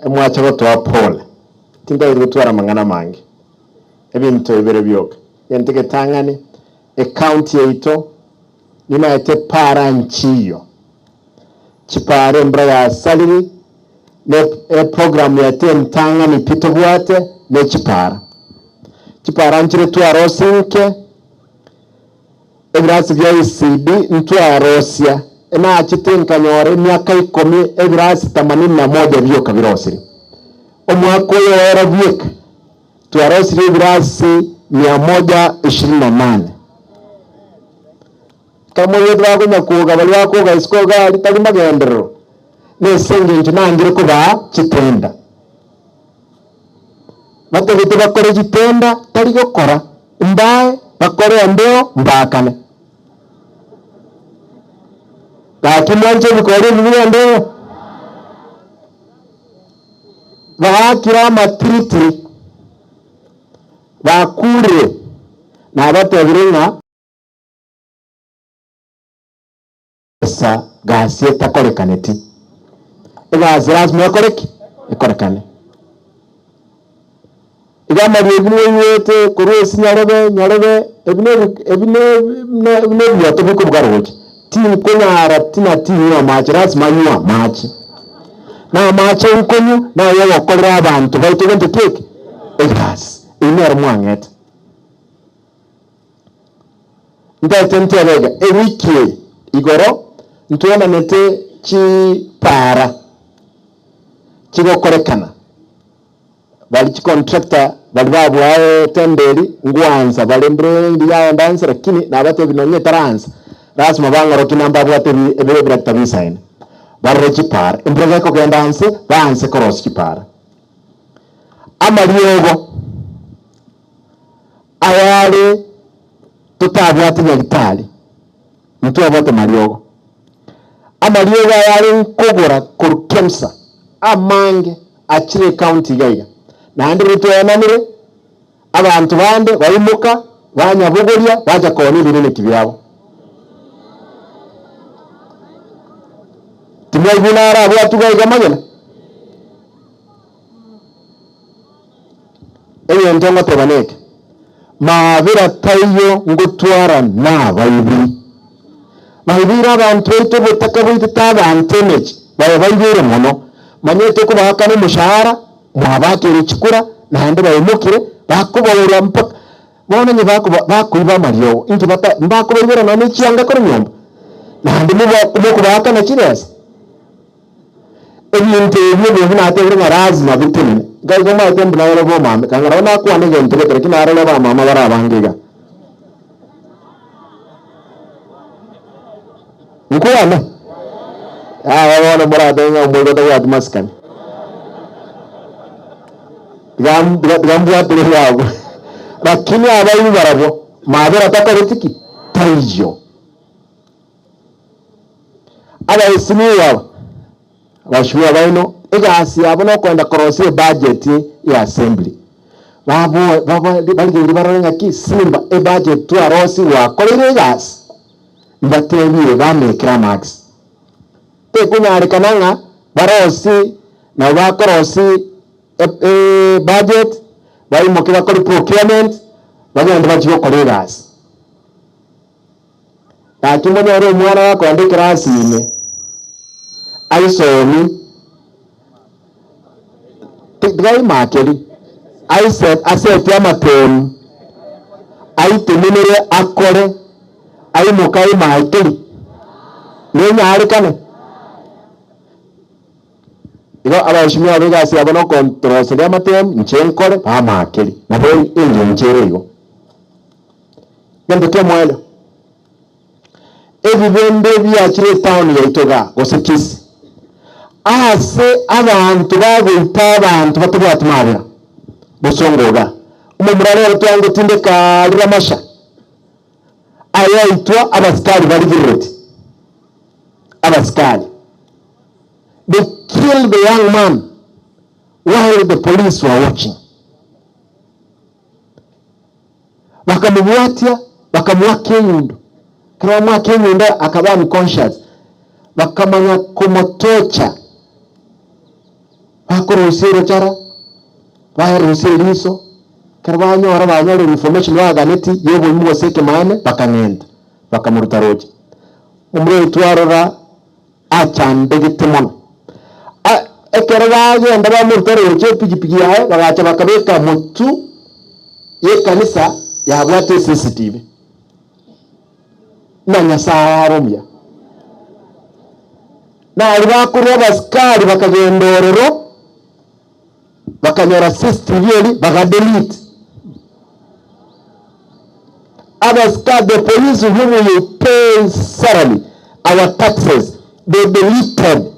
Emwacha gotoa pole, tintagete gotwara amang'ana amange, ebinto bibere bioka. Egento egetang'ani, ecounty yaito nimaete para nchiyo, chipara embura yasarire, ne eprogram yaito entang'ani pi tobwate ne chipara. Chipara nchire twarosia inke, Ebirasi bia ECD ntwarosia, nachete nkanyora emiaka ikomi ebirasi themanini na moja bioka birosire. Omwaka oyo oera bweka twarosirie ebirasi mia moja ishirini na nane. Ekero moigwete bakonya kwoga baria bakwoga isiko iga aria tari magenderero, nese engencho nangire kobaa chitenda. Batagete bakore chitenda tari gokora, mbae bakore embeo mbaakane. Gaki mwanche ebikori ebi bire embeo? Baakire amatiritiri, bakurire, nabatebire ng'a. Esa gasi etakorekaneti. Egasi lasima ekore ki? Ekorekane. Iga amariogi mwaigwete korwa ase nyarebe nyarebe, ebi ne ebi ne ebi ne ebioto bikobuga roche. Tinkonyara tina tinywa amache, lasima nywe amache. Na amache nkonywa naye ogokorera abanto baito gento ki eke? Egasi. Eyio nero mwang'ete. Ntaete ntebe iga, ewiki eye igoro ntwenanete chipaara chigokorekana, baria chicontractor baria babwae tender eria ngwansa bare mbire yaenda nse lakini nabatebi nonye etaransa lasima bang'orokie na mbabwate ebi ebirector bisaine barore chipaara, embura gekogenda nse baanse korosia chipaara. Amariogo. Ayare totabwate nyagetari, ntwabwate mariogo. Amariogo ayare nkogora korwa Kemsa amange achire ecounty iga iga. Naende riria twaenanire, abanto bande baimoka banyabogoria bacha koonia ebireneti biabo. Timwaigwa naro abwatwe iga iga amagena? Egento ngoteba neke, maabera taiyo ngotwara nabaibori. Baibeire abanto baito obotaka boitete abanto emechi, baye baibeire mono. Manyete okobaakana omoshahara, mwabakeire chikura, naende baimokire, bakobaurwa mpaka bono onye bakoba bakoiba amariogo, inki bata mbakobaibera nonya ne chianga korwa nyomba? Naende moba mokobaakana chibesa. Ebinto ebio ebibe buna atebire ng'a lazima bitenene. Nkai omanyete mbu nayore bomame, kanga nabo nakwana egento gete lakini narore abamama bare abange iga. Nkwane? Yaya bono moratebe ng'a omoika tabwati masikani. Tiga tiga tiga mbwatire bwango. Lakini abaibi barabwo, mabera takoreti ki? Taiyo. Abaesimigwa aba, abasubia baino, egasi yabo nokoenda korosia ebudget ya assembly. Babo baba barigereria barore ng'aki simba ebudget twarosia gwakoreire egasi, mbatebie bamekere amarks. Tekonyarekana ng'a barosie nabo bakorosia ebudget, baimoke bakore procurement, bagende bachie gokora egasi. Gaki monyore omwana gakoenda ekerasi ime, aisomi, tiga aimakeri, aise asetie amatemu, aitenenere akore, aimoke aimakeri, nenyarekane? Igo abaheshimiwa aba egasi yabo nokontoroseria amatemu, inche nkore, bamakeri. Nabo engencho ere igo. Gento ki'omoerio, ebibembe biachire etown yaito igaa, gose Kisii, aase abanto bagoita abanto batabwati mabera, bosongo igaa. Omomura rero twangotindeka aria Ramasha, ayaitwa abasikari barigerereti, abasikari. They killed the young man while the police were watching. Bakamobwatia, bakamoaka enyundo. Ekero bamoaka enyundo akaba unconscious, bakamanya komotocha. Bakorusia erochara, baerusia eriso, ekero banyora banyorire information baganeti ya oboimo gose ekemaene, bakang'enta, bakamoruta roche. Omorwoti oito arora achandegete mono. A- Ekero bagenda bamoruta roche epigipigi yaye, bagacha bakabeka motwe y'ekanisa yabwate eCCTV. Na Nyasae are omuya. Na aria bakorwa abasikari bakagenda ororo, bakanyora CCTV eria bagadelete. Abasikari, the police whom we pay salary, our taxes, they deleted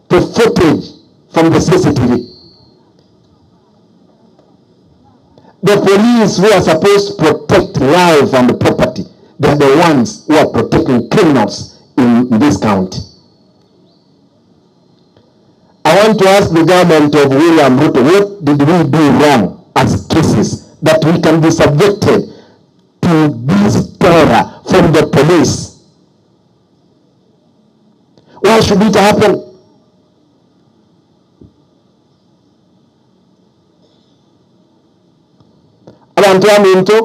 the footage from the CCTV. The police who are supposed to protect life and property, they are the ones who are protecting criminals in this county. I want to ask the government of William Ruto, what did we do wrong as cases that we can be subjected to this terror from the police? Why should it happen? Abanto baminto,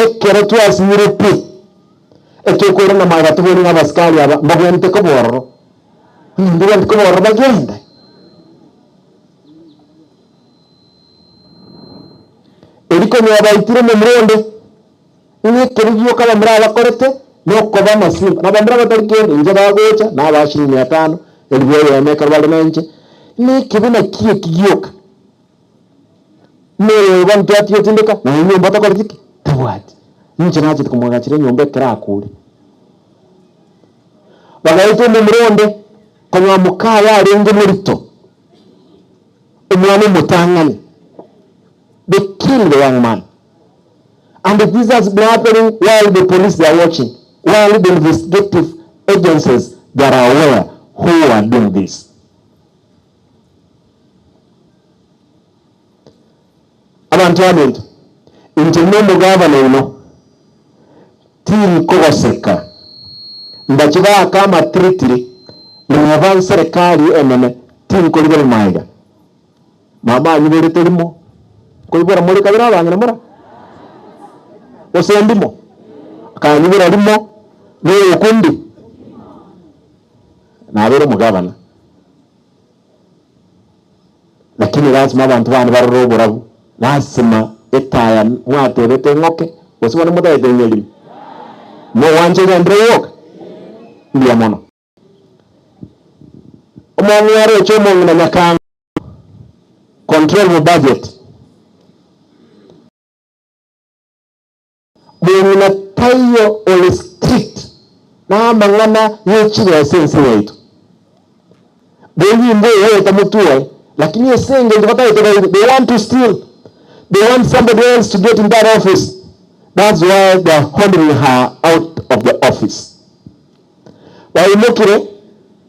ekero twasinyire pi, etokoirana magega tobone ng'a abasikari aba mbabwenerete koba ororo, onye mbabwenerete koba ororo bagende. Erio konya baitire omomura onde, ng'a ekebe gioka abamura aba bakorete, nokoba amasimba, na abamura batari kende, inche bagocha, nabaa shilingi mia tano, elifu eyemo ekero bare na inche, nekebe naki eki gioka. Noyo igo ntwatige tindeka, nonya enyomba takoreti ki? Tabwati. Inche nachete komoagachera enyomba ekero akure. Bagaeta omomura onde, konyora mokaye arenge morito, omwana omotang'ani, they killed the young man. And this has been happening while the police they are watching, while the investigative agencies they are aware who are doing this. Abanto baminto, inche buna omogavana oino, tinkogoseka, mbache baake amatiritiri, neba nserekari enene, tinkorigereria magega. Mama anyiborete rimo, nkoibora more kabere abang'ina mora? Gose ndimo? Akanyibora rimo, noyokundi, nabeire omogavana. Lakini lasima abanto bane barore oborabu, lasima etaya mwatebete eng'oke, gose bono motagete enyerime, mogwancha egende gwoka? Mbuya mono. Omong'ina aroche omong'ina nyakang'u, control mu budget. Mong'ina taiyo ore strict namang'ana ye chibesa ense yaito. Boyimbo ogoeta motwe oye, lakini ase engencho batagete baibe, they want to steal, they want somebody else to get in that office, that's why they are holding her out of the office. Baimokire,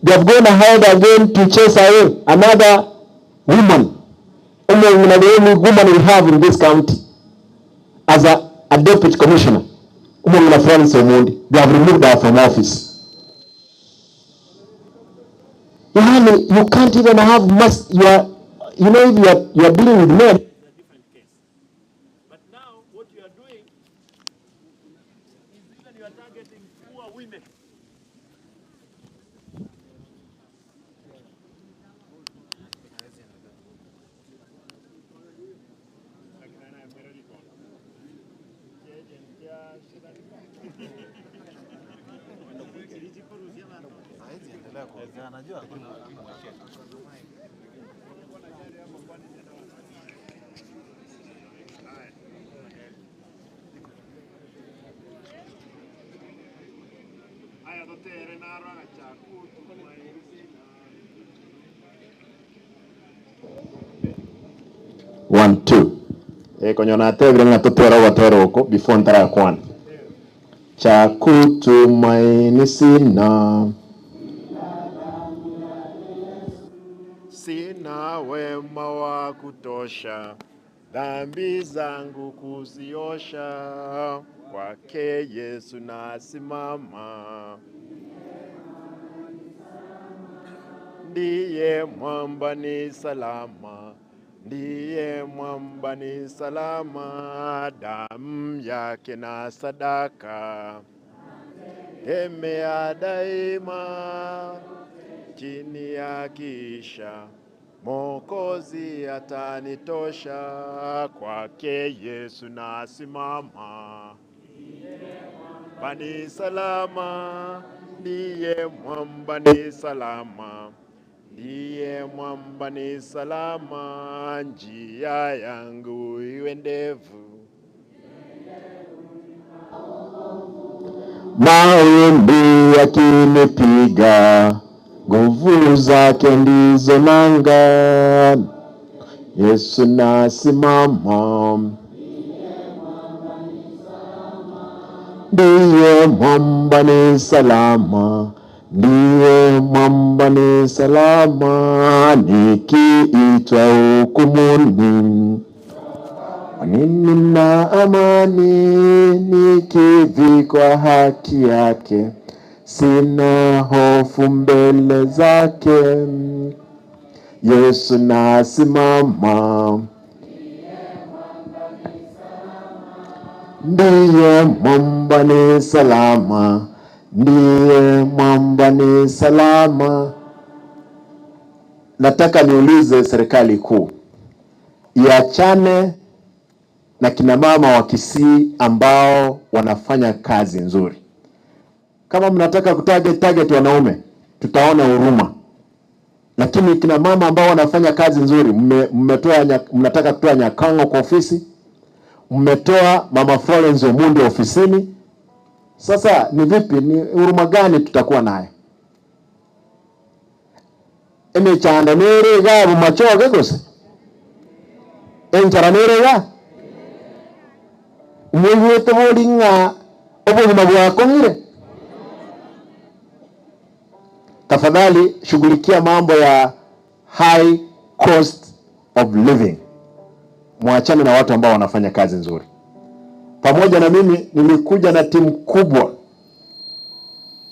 they have gone ahead again to chase away another woman, omong'ina the only woman we have in this county as a, a deputy commissioner, omong'ina Francis Omondi, they have removed her from office. Yaani you can't even have mass, you are, you know if you are, you are dealing with men. But now what you are doing is even you are targeting poor women. One, two. Eh, konya natebire ng'a totere ogotera oko before ntarakwana. Cha kutumaini sina. Sina wema wa kutosha, dhambi zangu kuziosha, kwake Yesu nasimama. Ndiye mwamba ni salama, ndiye mwamba ni salama, damu yake na sadaka temea daima, chini ya kisha Mwokozi atanitosha, kwake Yesu nasimama. Mwamba ni salama, ndiye mwamba ni salama, ndiye mwamba ni salama, njia yangu iwe ndefu. Mawimbi yakinipiga, nguvu zake ndizo nanga. Yesu nasimama, ndiye mwamba ni salama, ndiye mwamba ni salama, nikiitwa hukumuni nina amani, nikivikwa haki yake, sina hofu mbele zake. Yesu nasimama, ndiye mwamba ni salama, ndiye mwamba ni salama. Nataka niulize serikali kuu iachane na kina mama wa Kisii ambao wanafanya kazi nzuri. Kama mnataka kutarget target wanaume, tutaona huruma, lakini kina mama ambao wanafanya kazi nzuri, mmetoa mnataka kutoa Nyakango kwa ofisi, mmetoa mama Florence Omundi ofisini. Sasa ni vipi? Ni huruma gani tutakuwa nayo? Emechando nere iga bomachoge gose enchara nere iga moigwete bori ng'a obogima bwakong'ire. Tafadhali shughulikia mambo ya high cost of living, mwachane na watu ambao wanafanya kazi nzuri. Pamoja na mimi nilikuja na timu kubwa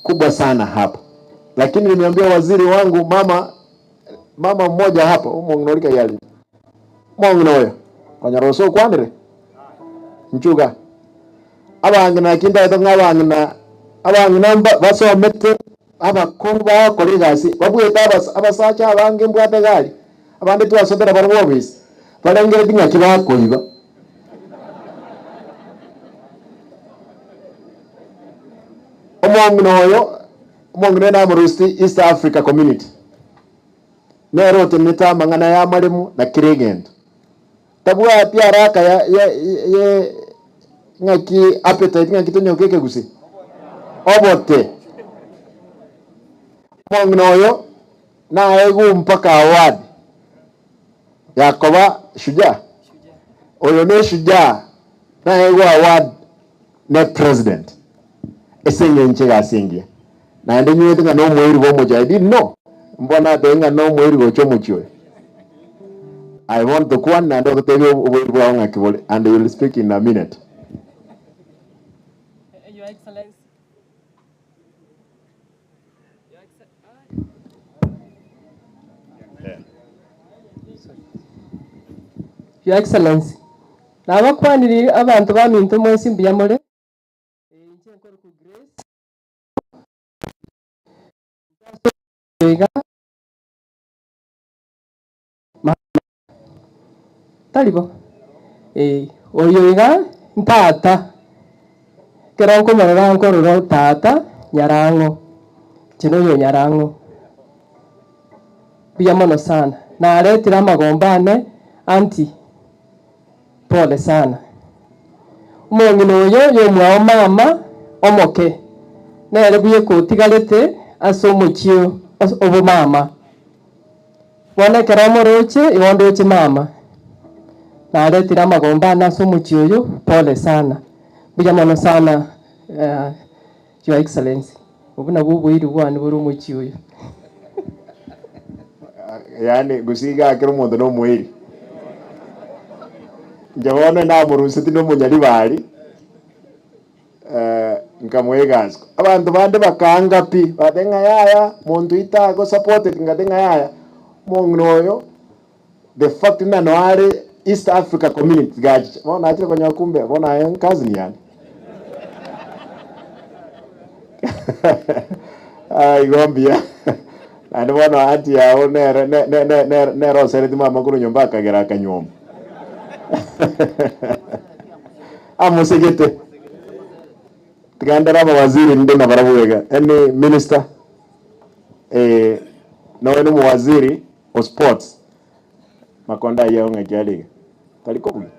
kubwa sana hapa, lakini nimeambia waziri wangu mama mama mmoja hapa omong'ina yali mong'ina oyo konyora ase okwanire nchuga abang'ina naki ndaete ng'a abang'ina abang'ina mba basomete abakong'u bagokora egasi babwete abasa abasacha abange mbwate egari, abande twasomera barabwo obisi, barengereti ng'aki bakoiba. Omong'ina oyo, omong'ina oyo namorusitie East Africa Community, nere otenenete amang'ana ya amaremo na kera egento. Tabwati haraka ya ya ye ng'aki appetite ng'aki tonyoke ekegusii? Obote. Omong'ina oyo naegwe mpaka award ya koba shujaa. Oyo ne shujaa naegwe award ne president ase eng'encho egasi engiya. Naende nywete ng'a nomoiri bwa omochie, I didn't know, mbono natebia ng'a nomoiri gocha omochie oyo. I want to kwan naende ototebie oboiri bwao ng'aki bore and you will speak in a minute. Your Excellency. Your Excellency, nabakwanire abanto baminto mwensi mbuya more. Inche nkorokwa Grace. Iga Tari bo? Eh, oyo iga ntata, ekero nkomorora nkorora tata Nyarang'o, inche noyo Nyarang'o. Mbuya mono sana, naretire amagomba ane aunty, pole sana. Omong'ina oyo yomwao mama omoke, nere bweka otigarete ase omochie obomama. Bono ekero omoroche, igo ndoche mama, naretire amagomba ane ase omochie oyo, pole sana. Mbuya mono sana Your Excellency, obwo nabwo oboiri bwane bore omochie oyo. Yaani gose iga kera omonto na omoiri. Inche bono namoruseti na omonyaribari. Nkamoa egasi. Abanto bande bakaanga pi, bagateba ng'a yaya, monto oyio tago supported, ngateba ng'a yaya, omong'ina oyo the fact ng'a noe are East Africa Community tigachicha, bono nachire konyora kumbe bono aye cousin yane. Ah, igo mbuya. Naende bono aunty yao nere ne- ne- ne- nere nere osereti mama korwa nyomba akagera akanyuoma. Amosegete. Tiga ndore abawaziri nde nabarabwo iga. Any minister? Eh, nonya na omowaziri o sports, makonda ayio ng'aki are iga? Tari kobugia?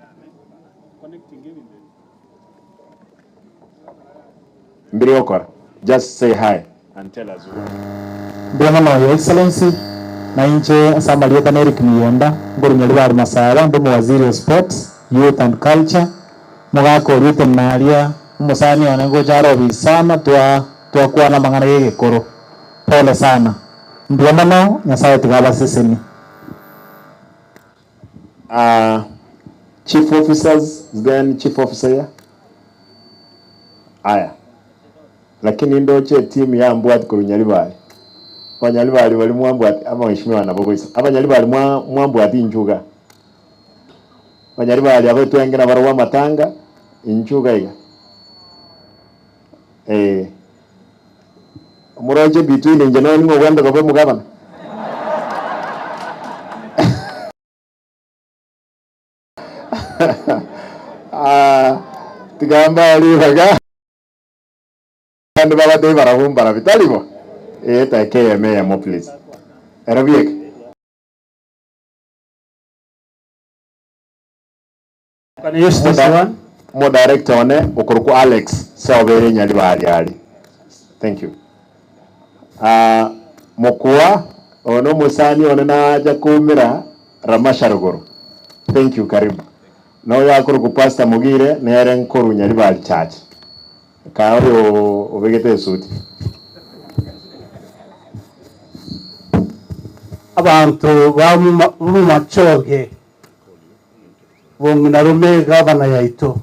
Mbiri gokora, just say hi and tell us who. Mbuya mono Your Excellency, na inche ase amarieta na Eric Miyemba, nkorunya Ribari Masaba, nde omowaziri o Sports, Youth and Culture, mogaka oria otenena aria, omosani one ngocha are obisi sana twa twakwana amang'ana ya egekoro. Pole sana. Mbuya mono, Nyasaye tiga abasesenie. Ah, chief officers, is there any chief officer here? Aya, lakini ndoche etimu ya mbwati korwa Nyaribari. Abanyaribari baria mwambwati, abaheshimiwa nabo boiso. Abanyaribari mwa mwambwati inchuga iga. Abanyaribari aba etwenge nabarabwo amatanga, inchuga iga. Eh, omoroche between inche noyo ning'o obwenerete koba omogabana? Ah, tiga mbae ribaga abande babatebie barabwo mbarabi, tari bo? Eh, dakika eyemo eyemo please. Ero bieka. Can you use this one? Omo director one okorokwa Alex saobere Nyaribari are. Thank you. Ah, mokwa oyo no omosani one nacha koumera Ramasha rogoro. Thank you, karibu. Noyo akorokwa Pastor Mogire nere nkoru Nyaribari Church. Kaa oyo obegete esuti. Abanto ba Bomachoge Bong'ina rome egavana yaito,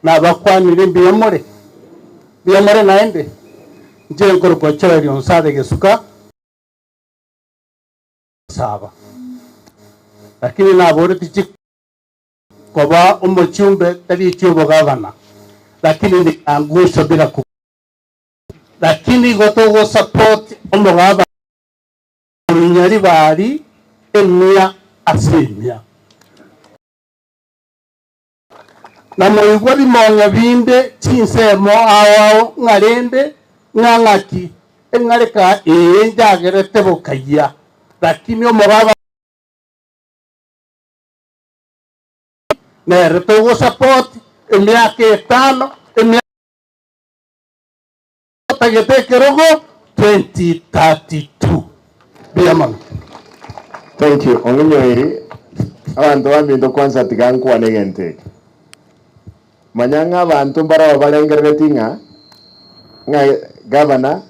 nabakwanire mbuya more? Mbuya more naende? Inche nkorokwa Joel Onsare Gesuka, saba. Lakini naboretie chi koba omochumbe tari echi'obogavana, lakini nikanguswa bila ku lakini igo togosupport omogavana Nyaribari emia ase emia. Na moigwa bimonya binde chinsemo ao ao ng'a rende ng'a ng'aki eng'areka eye njagerete bokayia, lakini omogaba nere togosupport emiaka etano emiaka Otagete ekerogo 2032. Mbuya mono. Thank you Ong'inyoiri, abanto baminto kwanza tiga nkwane egento eke. Manya ng'a abanto mbarabwo barengerereti ng'a ng'a gavana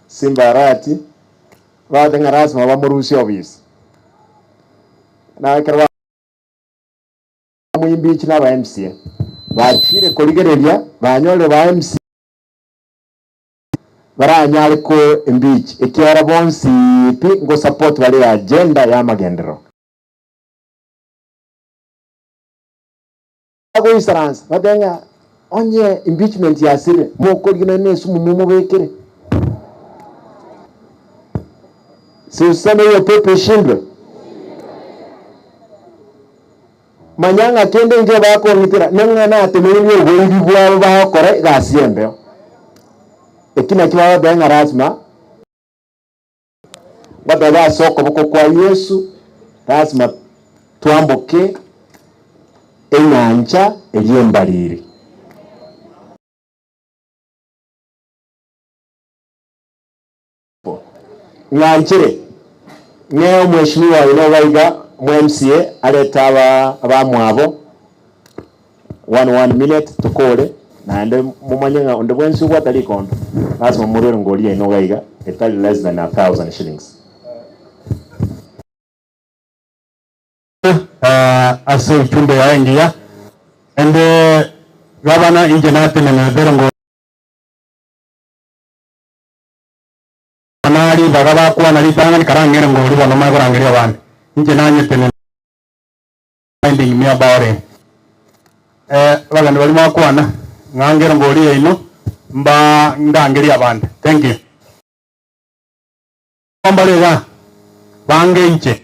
Simba Arati bagoteba ng'a lasima bamorusie ofisi. Na ekero bamoimpeach na aba MCA, bachire korigereria banyorire ba MCA. Baranyare ko impeach ekiagera bonsi pi ngo support bare agenda ya amagenderero. Bagoisaransa batebe ng'a onye impeachment yasirire mokorigia nonye na esumu momobekere. Si useme hiyo pepo ishindwe? Manya ng'a kende inche bakong'itera neng'a natenenirie oboibi bwabo bagokora egasi y'embeo. Eki nakio bagoteba ng'a lasima ngoteba ase okoboko kwa Yesu, lasima twamboke enyancha eria embariri. Ng'anchire ng'ee omweshimiwa oino iga iga mwa MCA arete aba abamwabo one one minute tokore naende momanye ng'a onde bwensi obwate rikondo lasima morwere ngori yaino iga iga etari less than a thousand shillings. Ase echumbe yaye engiya, naende gavana inche natenenete ere. ribaga bakwana ritang'ani karang'ere ngori bono manye korangeria abande. Inche nanyete Reminding me about it. Eh, abageni baria mwakwana, ng'angere ngori yaino, mba ndangerie abande. Thank you. Mbare iga, bange inche,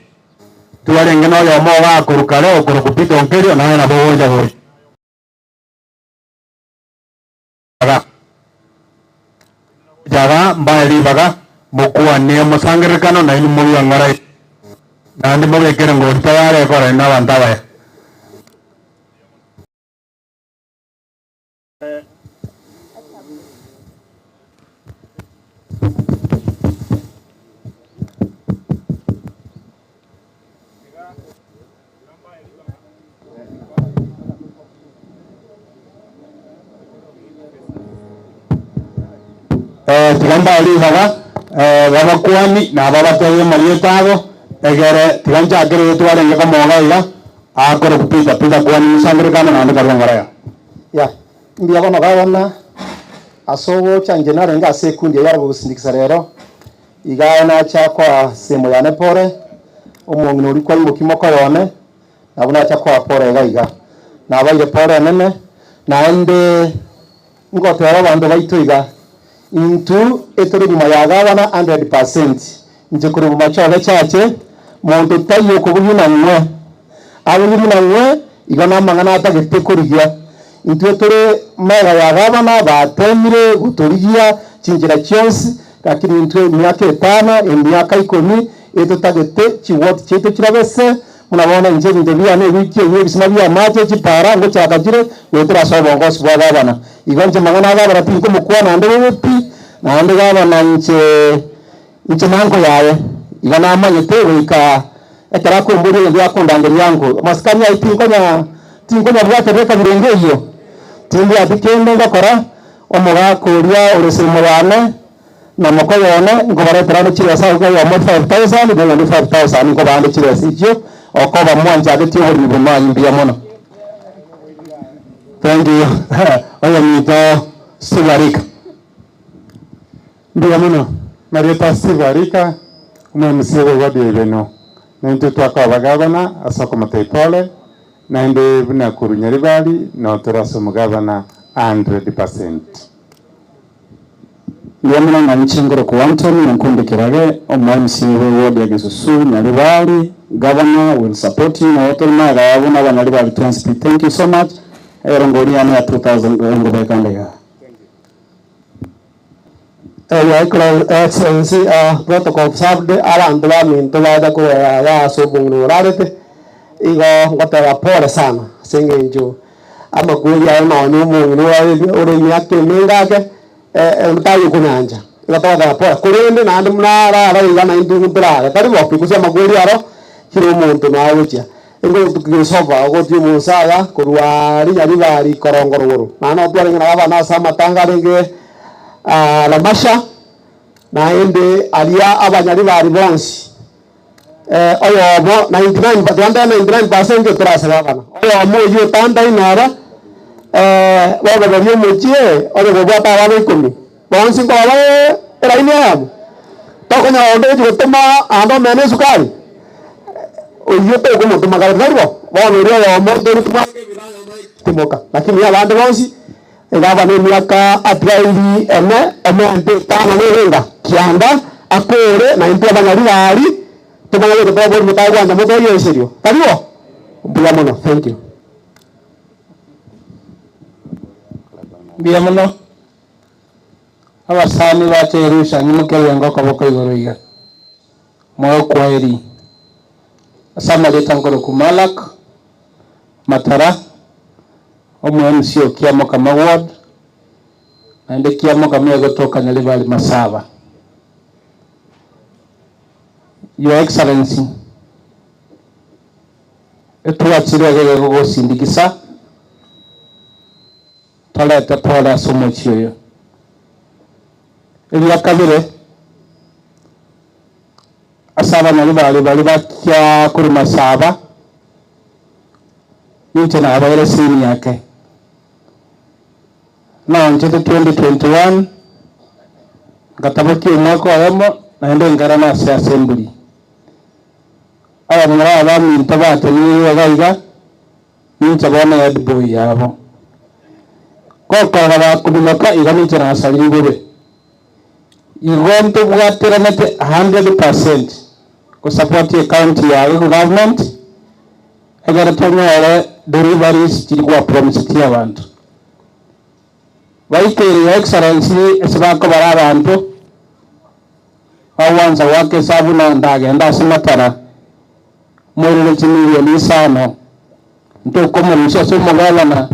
twarenge noyomo igaa korwa kare okorokwa Peter Onkerio, naye nabo ogocha gocha. Jaga mbae ribaga, mokwanie omosangererekano, nainwe morue eng'ora eye, naende mobekere ngori tayari ekora inwe abanto abaya. Eh, tiga mbae ribaga eh, babakwani na ababatebie amarieta abo, egere tiga nchakere oyo twarenge komoga iga, akore Peter, Peter kwani mosangererekane naende karue engoro yao. Ya, mbuya bono gabana, ase ogocha inche narenge ase ekundi eye yare rero, Iga aye nacha koa semo yane pore, omong'ina oria kwaimokia mokoyo one, nabwo nacha koa pore iga iga. Nabaire pore enene, naende ngoteba abanto baito iga, intwe etore nyuma ya gavana 100%, inche korwa bomachoge chache, monto taiyo okobugia nang'we, abogie buna ng'we, igo namang'ana atagete korigia. Intwe tore magega ya gavana batemire gotorigia chinchera chionsi, lakini intwe emiaka etano, emiaka ikomi, etotagete chiward chiaito chirabe se, buna bono inche ebinto biane ewiki eyio ebisima bia amache, chipara, ngochaka chire goetera ase obongosi bwa gavana. Igo inche mang'ana a gavana tinkomokwana ande bobe pi, naende gavana inche Inche manko yaye, iga namanyete goika ekero akomboria egento akondangeria ango. Amasikani aye tinkonya tinkonyabwata beka birenge eyio. Timbwati kende ngokora, omogaka oria ore semo yane na mokoyo one nkobaretera ande chibesa agwo oyomo 5000 na oyonde 5000 nkobaa ande chibesa echio okoba mwanchagetie oboremi buna aye mbuya mono. Thank you. Oyominto Sibarika. Mbuya mono. Marieta Steve Arika, omo-MC bw'eward ya Ibeno. Naintwe twakoba gavana ase okomotebia pole, naende buna korwa Nyaribari noo tore ase omogavana a 100%. Mbuya mono ng'a inche nkorokwa Anthony Onkundi Kerage, omo-MC bw'eward ya Gesusu, Nyaribari. Governor will support you, nabo tore magega yabo na abanyaribari twensi pi. Thank you so much. Erongori yane ya 2000 ngobeka nde igaa. Your Excellency, protocol observed, abanto baminto bacha korwa igaa ase omong'ina orarete, igo ngoteba pole sana ase eng'encho amakweri aye nonye omong'ina orarete ore emiaka emenge ake, onde tari okonyancha, igo togoteba pole. Korende naende buna arara iga naintwe ntorare, tari bo pi gose amakweri aro kera omonto nagochia. Ingotukisoba ogotia omonsaga korwa rinyaribari korongorogoro, naende nabo twarenge nabo abana ase amatanga arenge Lamasha, naende aria abanyaribari bonsi, oyomo 99 tiga ntere 99 percent otorasabe abana, oyomo oyio otandaine ere, bogoberia omochie onye kobwate abana ikomi, bonsi nkoba bare eraini eyemo, tokonyora onde ogochia gotoma ande omene esukari. Oyio tokomotoma kare tari bo? Bono oria oyomo tori tobwate timoka, lakini abande bonsi iga aba nemiaka atigairi ene emente etano na erenga kianda akore, na intwe abanyarigari tomanye gocha toborie motagwancha motoyeserio. Tari bo? Mbuya mono, thank you. Mbuya mono abasani bache Erusha nyimokerere okoboko igoro iga. Moyo kwaheri. Ase amarieta nkorokwa Malak Matara, omo MC o Kiamokama Ward, naende Kiamokama egotoka Nyaribari Masaba. Your Excellency, etwachire iga gogosindikisa torete pole ase omochie oyo. Eria kabere, ase abanyaribari baria bakia korwa Masaba, ninche nabaire senior ake. Naonchete 2021, ngatabokia omwaka oyomo. naende nkarana ase assembly. Abamura aba baminto batenenire iga iga, ninche bono head boy yabo. Gokorora bakominyoka iga ninche nasariri bobe. Igo ntobwateranete a 100% gosupport ecounty ya government egere tonyore deliveries chiria gwapromisetie abanto. Baikeire Your Excellency ase bakobara abanto, bagwansa goaka esabu na ndagenda ase matara, moirere chimilioni isano, ntokomorusia ase omogabana,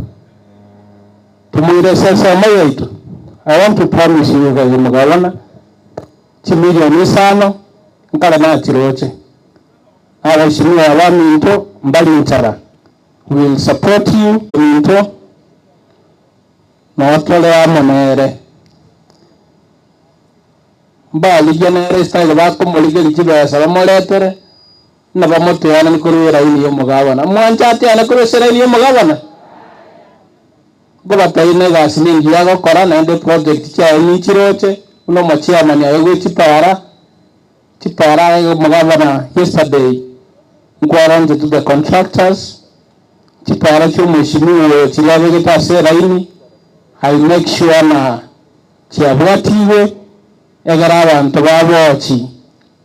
tomoire ase ensemo yaito. I want to promise you iga omogabana, chimilioni isano, nkare nachiroche. Abaheshimiwa abaminto mbari nchara, we will support you. Minto, notore amo nere. Mbarigia nere estyle bakomorigeria chibesa bamoretere, ng'a bamoteanani korwa eraini y'omogabana. Mwanche ateane korwa ase eraini y'omogabana? Nkobatebia ng'a egasi nengiya agokora, naende eproject chiaye ninchiroche, buna omochairman aye bwe chipara, chipara aye omogabana yesterday, nkwaronche to the contractors, chipara chia omweshimiwa oyo chiria abegete ase eraini, I make sure ng'a chiabwatigwe, egere abanto ba boochi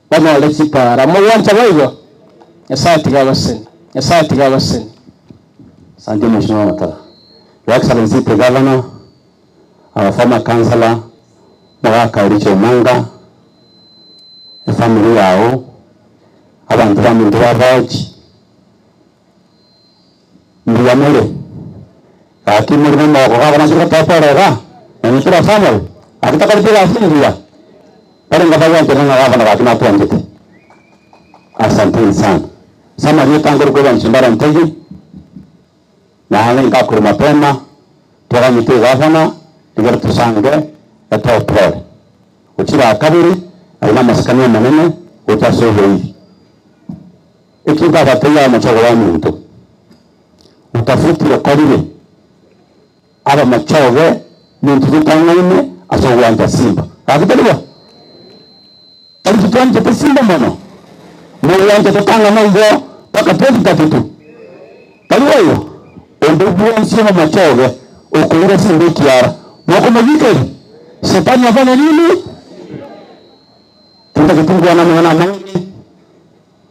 banyore chipara. Mogwancha boigo? Nyasaye tiga abaseni. Nyasaye tiga abaseni. Asante Mheshimiwa Matara. Your Excellency the Governor, our former councillor, Mogaka Richard Omanga, efamily yao, abanto baminto ba Bochi, mbuya more, gaki more nomogoko gabana ase goteba pore iga, nonye tore family, gaki tokorete egasi engiya, barenge bagwanchera ng'a gabana gaki natwanchete. Asanteni sana. Ase amarieta nkorokwa Evanson Mbara Ntegi, naende nkakorwa mapema, twaganyete egavana, rigere tosange etoe pore. Gochira kabere, aye namasikani amanene gocha ase oboiri. Ekio nkabatebia abamochogo baminto, Utafiti okorire, abamochoge nintwe totang'aine ase ogwancha simba. Gaki tari bo? Tari titwanchete simba mono? Mogwancha totang'ana igo mpaka 2032? Tari boigo? Onde bwensi omomochoge okoira simba ekiara, mokomobikeria? Shetani afanye nini? Tintageti nkwane amang'ana amange.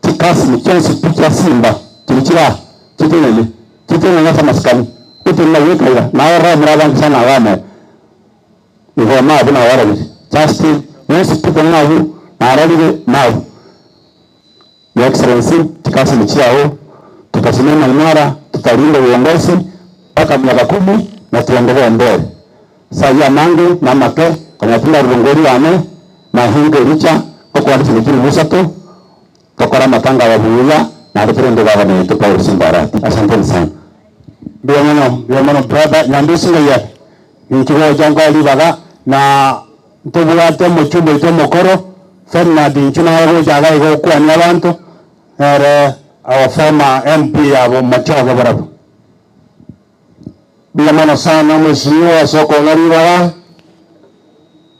Chikasini chionsi pi chia simba chiria chire aa, chitenene, chitenene ase amasikani, gotenena goika iga, naye ororo more abange sana iga amo, igo nabwo nabarorire. Justin, mwensi pi tenena abwo, narorire nabwo. Your Excellency, chikasini chiao, tutasimama imara, tutalinda uongozi mpaka miaka kumi na tuendelee mbele. Ase ayio amange na amake, konya tindarurunga oria one, nahinga ericha, ngokwana chinto chilifu isato, tokore amatanga aya buya, naende torende gavana oito Paul Simba Arati. Asanteni sana. Mbuya mono, mbuya mono brother Nyandusi ng'ai ninki gocha nkoe ribaga na ntobwate omochumba oito omokoro Ferdinand inchu naye gocha iga iga gokwania abanto nere our former MP abo Machoge barabwo. Mbuya mono sana mheshimiwa ase okong'a ribaga,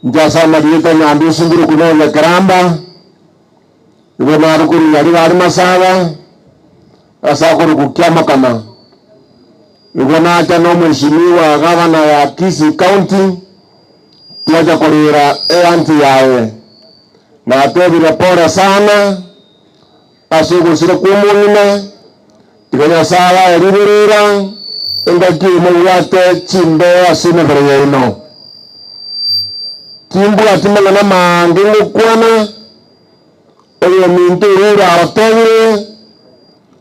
inche ase amarieta Nyandusi Mburuku na Onyakeramba, nigo nare korwa Nyaribari Masaba, ase akorokwa Kiamokama. Nigo nacha na omweshimiwa gavana ya Kisii County, twacha korera eanti yaye. Natebire pole sana Ase ogosira kw'omong'ina, tiga Nyasae aye riberera, engaki mobwate chimbeo ase emebere yaino. Timbwati mang'ana maange ngokwana, oyominto oria oragotebire,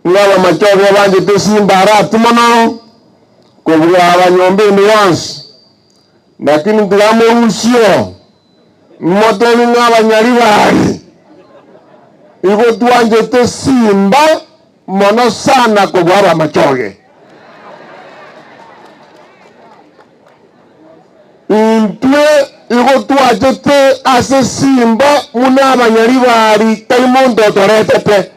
ng'a abamachoge banchete esimba arati mono kobua abanyomba ende yonsi, lakini tiga morusie Motebi ng'a abanyaribari igo twanchete simba mono sana kobua abamachoge. Intwe igo twachete ase simba buna abanyaribari tari monto otoretete.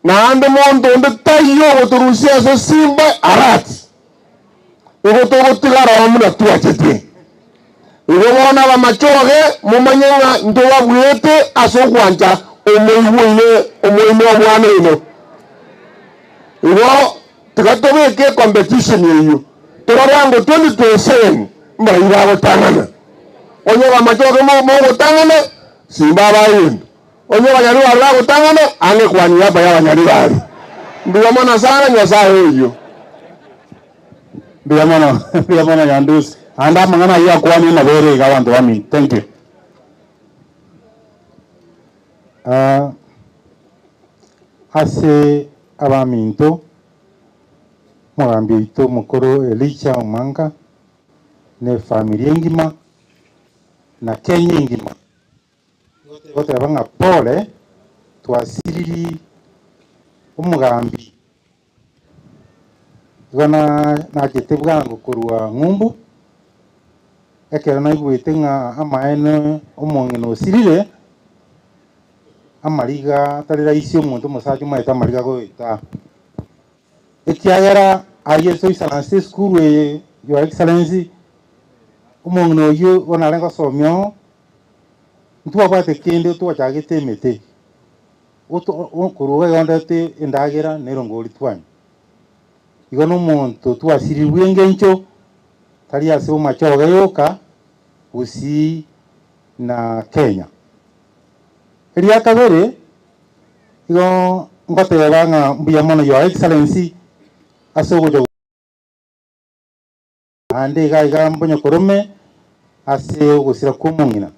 Naende monto onde taiyo ogotorusia ase simba arati. Igo togotigara oo buna twachete. Igo bono abamachoge momanye ng'a ntobabuete ase ogwancha omoigwa oino omoino omwana oino. Igo tiga tobeke ecompetition eyio, torore ango 2027 mbaria bagotang'ana. Onye abamachoge mogotang'ana, simba abae egento. Onye abanyaribari bagotang'ana, ang'e kwania aba y'abanyaribari. Mbuya mono sana, Nyasae oyio. Mbuya mono, mbuya mono Nyandusi. Ande amang'ana ayio akwanire nabo ere iga abanto bamino. Thank you. Ah, ase abaminto, omogambi oito omokoro Elijah Omanga, na efamiri engima, na Kenya engima. Goteba ng'a pole twasiriri omogambi igo nachete bwango korwa ng'umbu, ekero naigwete ng'a amaene omong'ina osirire, amariga tari rahisi omonto omosacha omanyete amariga goeta, ekiagera aye ase oisaranse esukuru eye your excellency, omong'ina oyio bono arenge gosomia oo. Ntwabwate kende twachagete emete, korwa iga egondete endagera na erongori twanywa. Igo na omonto twasirirwe engencho tari ase omachoge yoka, Gusii na Kenya. Eria kabere, igo ngoteba ng'a mbuya mono Your Excellency ase ogocha. Naende iga iga mbonyokorome ase ogosira kw'omong'ina.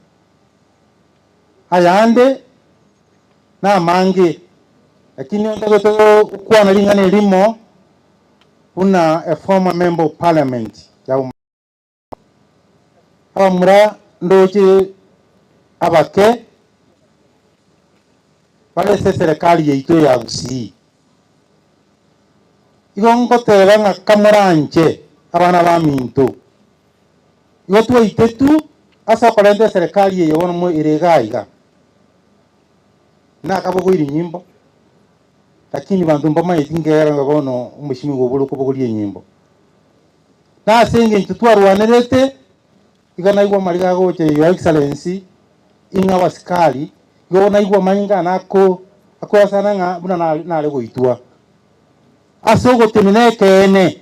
Ayande namange, lakini ntagete gokwana ring'ana erimo buna a former member of parliament ya Abamura ndoche abake bare ase eserekari yaito ya Gusii. Igo ngoteba ng'a kamoranche abana baminto, igo twaitetwe ase okorenta eserekari eye bono ere iga iga. Nakabogoirie nyimbo, lakini banto mbamanyeti nkegera ng'a bono omoshimiwa obore okobogoria enyimbo. Na ase engencho twarwanerete, iga naigwa amariga agocha Your Excellency, ing'a abasikari, igo naigwa amanyinga ane ako akoyasana ng'a buna nare nare goitwa. Ase ogotenena ekeene,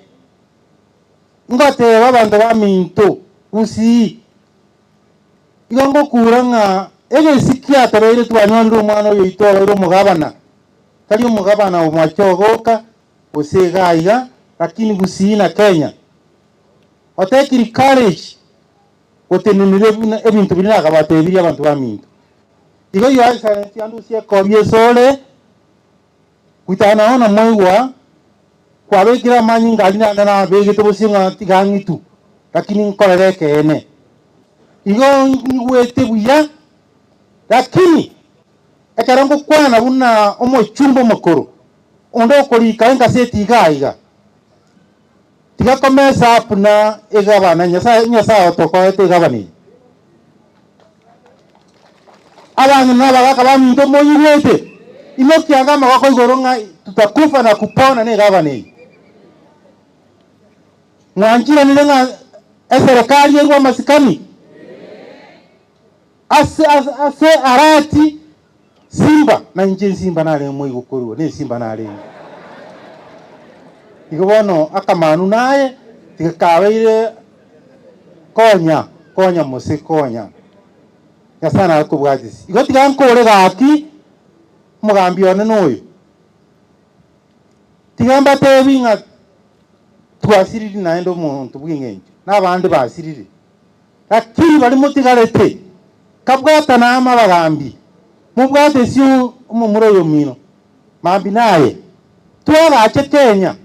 ngoteba abanto baminto gusii, igo ngokura ng'a egesi kiatobeire twanyorire omwana oyo oito obeire omogabana, tari omogabana omochogoka gose iga iga, lakini Gusii na Kenya. Otekiri courage gotenenera buna ebinto biria nakabatebirie abanto baminto. Igo Your Excellency andusie ekobi esore, goika nao namoigwa kwabekire amanyinga aria naende nabegete bosio ng'a tiga ng'itu, lakini nkorere ekeene. Igo nyigwete buya, lakini ekero ngokwana buna omochumba omokoro, onde okorika engaseti iga iga, tiga komesa up na egabana Nyasaye Nyasaye otokoete egabana eye. Abang'ina na abagaka baminto moigwete, imokia anga amagoko igoro ng'a tutakufa na kupona na egabana eye. Mwanchiranire ng'a eserekari erwe amasikani ase ase ase arati Simba, na inche nsimba narenge moigo korua, nesimba narenge. Igo bono akamanu naye tiga kabeire konya, konya mose konya. Nyasae narakobwatisi. Igo tiga nkore gaki, omogambi one noyo. Tiga mbatebi ng'a twasiriri naende omonto bw'eng'encho, na abande basirire. Lakini baria motigarete, kabwatana amo abagambi, mobwate esio omomura oyomino, mambia naye. Twagache Kenya,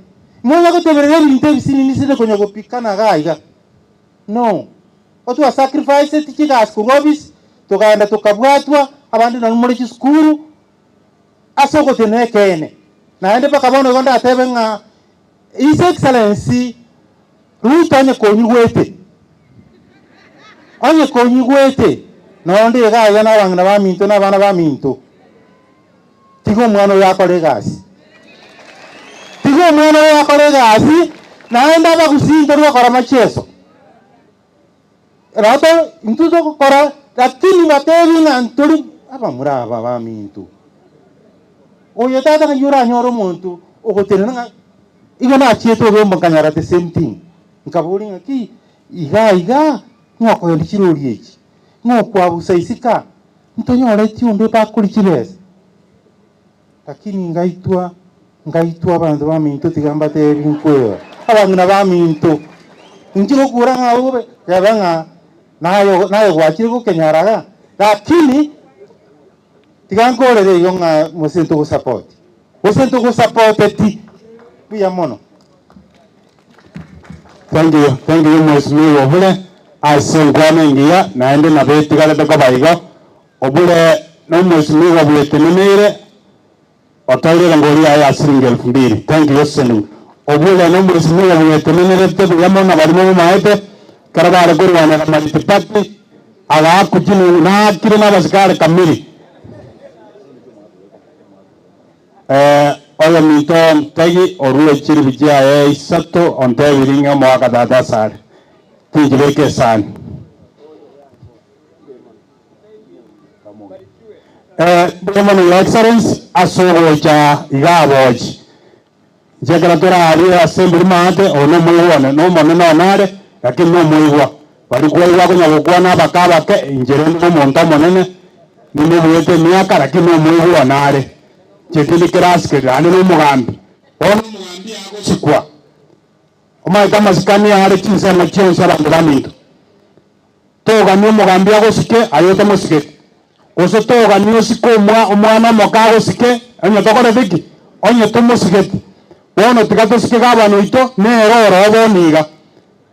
monya goteberera ebinto ebisinini sinde konya gopikana iga iga. No. Otwa sacrificeti chigasi korwa office, tokaenda tokabwatwa, abande nonye more chisukuru, ase ogotenena ekeene. Naende mpaka bono igo ndatebe ng'a His Excellency Ruto onye konyigwete, onye konyigwete, nonde iga iga na abang'ina baminto na abana baminto, tiga omwana oyo akore egasi. Tiga omwana oyo akore egasi, naende abagusii ntori gokora macheso. Rato intwe togokora, lakini batebi ng'a ntori abamura aba baminto. Oyo tata ng'ai oranyore omonto ogotenena ng'a igo nachiete ogembo nkanyora the same thing. Nkaboria ng'a ki iga iga ng'o okogendia chirori echi? Ng'o okwabusa isiko aa? Ntonyoreti onde bakoria chibesa? Lakini ngaitwa, ngaitwa abanto baminto tiga mbatebi nkweba. Abang'ina baminto, inche gokura ng'a obe, teba ng'a naye naye gwachire gokenyara iga, lakini tiga nkorere igo ng'a gose ntogosapoti, gose ntogosapoteti buya mono. Thank you, thank you Mheshimiwa Obure ase enkwana engiya naende nabo etigarete koba igo. Obure nomweshimiwa bweteneneire otoire erongori yaye ya siringi elfu mbili. Thank you Senu. Obure nomweshimiwa bwetenenerete buya mono baria momomaete ekero bare korwanera multiparty agaakwa chinungu naakire nabasikari kamiri. Eh, oyominto ontegi orue chiribu chiaye isato ontebirie ng'a omogaka tata asare tinchibeka esani. Mbuya mono Your Excellency ase ogocha iga abochi. Inche ekero torarie ase emburi maate, oyo nomoigwa one, nomonene one are, lakini nomoigwa. Baria kwaigwa akonya gokwana abake abake, inche rende nomonto omonene, nimobuete emiaka, lakini nomoigwa one are. Inche tindi kerasi naende nomogambi. Bono omogambi agosikwa, omanyete amasikani are chinsemo chionsi abanto baminto. Togania omogambi agosike, aye otamosigeti, gose togania osike omwana omoke agosike, onye tokorete ki? Onye tomosigeti. Bono tiga tosike gavana oito, nere oroo bono iga.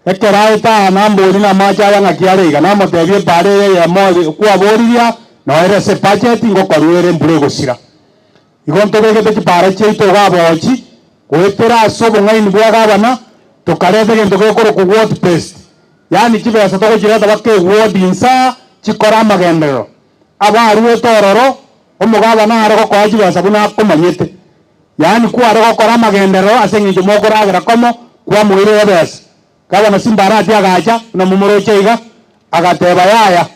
Ekero aete aa namborie namache aya ng'aki are iga, namotebia epaara eye eyemo kwaboririe aa, noere ase ebudget ngokoruera embura egosira. Igo ntobegete chipaara chiaito iga aboochi, goetera ase obong'aini bwa gavana, tokareta egento gekorokwa ward based. Yaani chibesa togochireta baka eward insa chikore amagenderero. Abaruete ororo, omogavana are gokoa chibesa buna akomanyete. Yaani kware gokora amagenderero ase eng'encho mokoragera komo, kwamoirera ebesa. Gavana Simbarati agacha, buna momoroche iga, agateba yaya,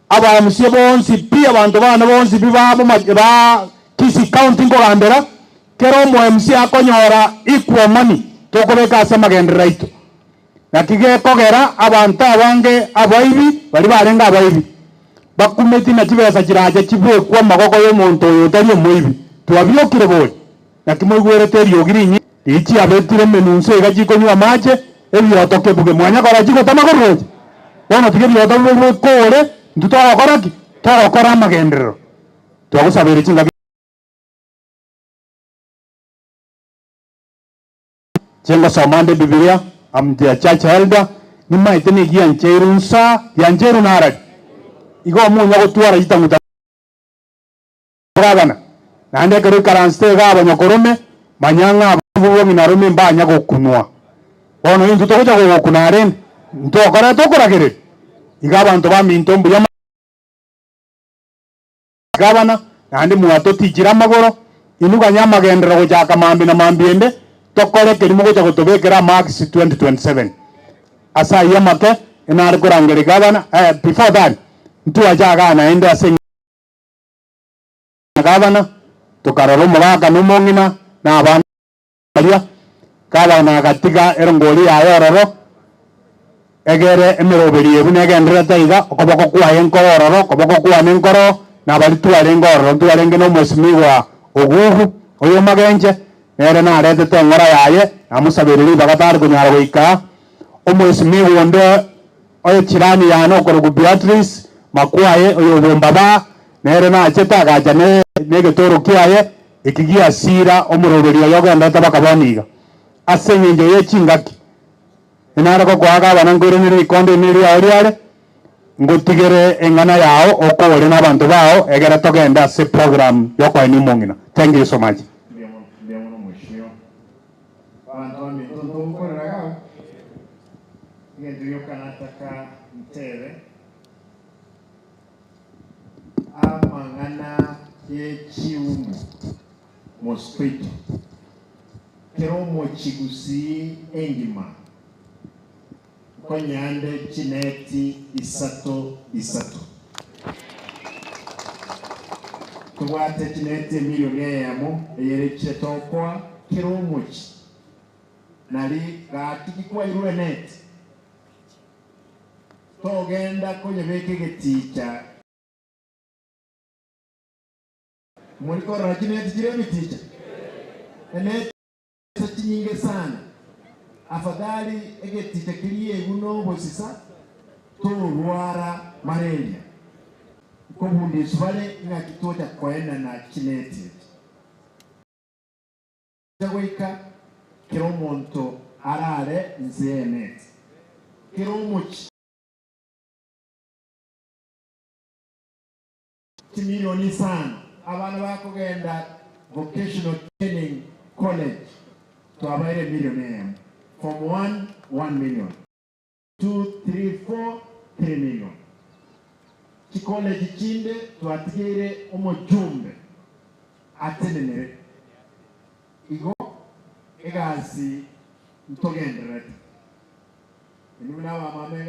Abamusie bonsi pi, abanto bane bonsi pi ba ba Kisii County nkogambera, kera omo MC akonyora equal money tokobeka ase amagenderero aito. Naki gekogera abanto abange abaibi baria barenge abaibi bakumeti na chibesa chirache chibekwe amagoko y'omonto oyo otari omoibi. Twabiokire bori? Naki moigwerete eriogi rinyi riria chiabetire emenunso iga chikonywa amache, ebioto kebuge mwanyakora chigotama korwa roche? Bono tiga ebioto bibe bikore, intwe togokora ki? Togokora amagenderero. Twagosabeire chingaki. Inche ngosoma nde Ebibilia, am their church elder, nimaete negiancheiru nsa, giancheiru narari. Igo omonya gotwara chitang'uta gavana, naende ekero oikaransete iga abanyakorome, manya ng'a abwo bong'ina rome mbanya gokunwa. Bono intwe togocha gogokuna arende, ntokorete okoragereria. Iga abanto baminto mbuya mono. Gavana, naende mwatotichire amagoro, inwe ganya amagenderero gochaka mambia na mambia ende, tokore keria mogocha gotobekera amarks 2027. Ase ayio amake, inare korangeria gavana, eh, before that, ntwache igaa naende ase gavana, tokarora omogaka na omong'ina, na abana baria, gavana agatiga erongori yaye ororo, egere emeroberi eye buna egendererete iga, okoboko kwaye nkoro ororo, okoboko kwane nkoro, na baria twarenge ororo ntwarenge na omwesimigwa Ogugu, oyo omagenche, nere naretete eng'ora yaye, namosabeire ribaga tare konyara goika aa. Omwesimigwa onde oye chirani yane okorokwa Beatrice Makwaye, oyo obombaba, nere nachete agacha ne negetoro kiaye, eki giasira omoroberi oyo ogenderete baka bono iga. Ase engencho ye chingaki. Inare gokoa gavana nkoiranere rikonde ime riao riare, ngotigere eng'ana yao okore nabanto bao egere togende ase program yokoenia omong'ina. Thank you so much. Mbuya mono mheshimiwa. Abanto baminto ntogokorera iga egento gioka nataka ntebe amang'ana ye chiumu mosquito Kera omochie gusii engima. Konyande chineti isato isato. Tobwate chineti emilioni eyemo eyerechire tokoa kera omochi nari gaki gikwairwe eneti togenda konyebeka egeticha morikorora chineti chire ebiticha eneti chinyinge sana afadhali egeticha kiriegu nobosisa torwara malaria nkobundiswa bare ng'aki tocha koenana chineti echi goika kera omonto arare nse y'eneti kera omochi chimilioni isano abana bakogenda vocational training college twabaire milioni eyemo from 1 1 million 2 3 4 3 million chicollege chinde twatigeire omojumbe atenenere igo egasi ntogendererete inwe nabamame.